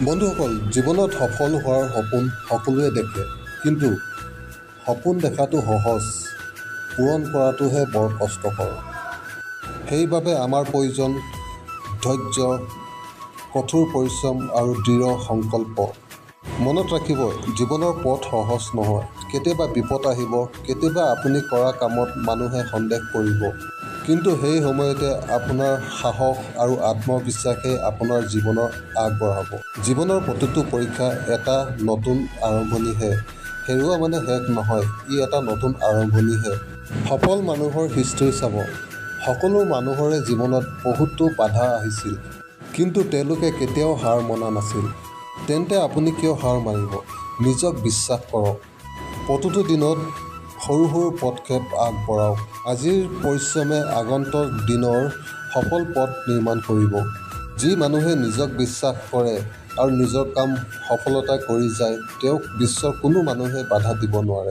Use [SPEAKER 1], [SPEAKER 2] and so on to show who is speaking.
[SPEAKER 1] বন্ধুসকল, জীৱনত সফল হোৱাৰ সপোন সকলোৱে দেখে। কিন্তু সপোন দেখাটো সহজ, পূৰণ কৰাটোহে বৰ কষ্টকৰ। সেইবাবে আমাৰ প্ৰয়োজন ধৈৰ্য, কঠোৰ পৰিশ্ৰম আৰু দৃঢ় সংকল্প। মনত ৰাখিব, জীৱনৰ পথ সহজ নহয়। কেতিয়াবা বিপদ আহিব, কেতিয়াবা আপুনি কৰা কামত মানুহে সন্দেহ কৰিব। কিন্তু সেই সময়তে আপোনাৰ সাহস আৰু আত্মবিশ্বাসেই আপোনাৰ জীৱনৰ আগবঢ়াব। জীৱনৰ প্ৰতিটো পৰীক্ষা এটা নতুন আৰম্ভণিহে। হেৰুৱা মানে শেষ নহয়, ই এটা নতুন আৰম্ভণিহে। সফল মানুহৰ হিষ্ট্ৰী চাব, সকলো মানুহৰে জীৱনত বহুতো বাধা আহিছিল। কিন্তু তেওঁলোকে কেতিয়াও হাৰ মনা নাছিল। তেন্তে আপুনি কিয় হাৰ মানিব? নিজক বিশ্বাস কৰক। প্ৰতিটো দিনত সৰু সৰু পদক্ষেপ আগবঢ়াওক। আজিৰ পৰিশ্ৰমে আগন্তুক দিনৰ সফল পথ নিৰ্মাণ কৰিব। যি মানুহে নিজক বিশ্বাস কৰে আৰু নিজৰ কাম সফলতাৰে কৰি যায়, তেওঁক বিশ্বৰ কোনো মানুহেই বাধা দিব নোৱাৰে।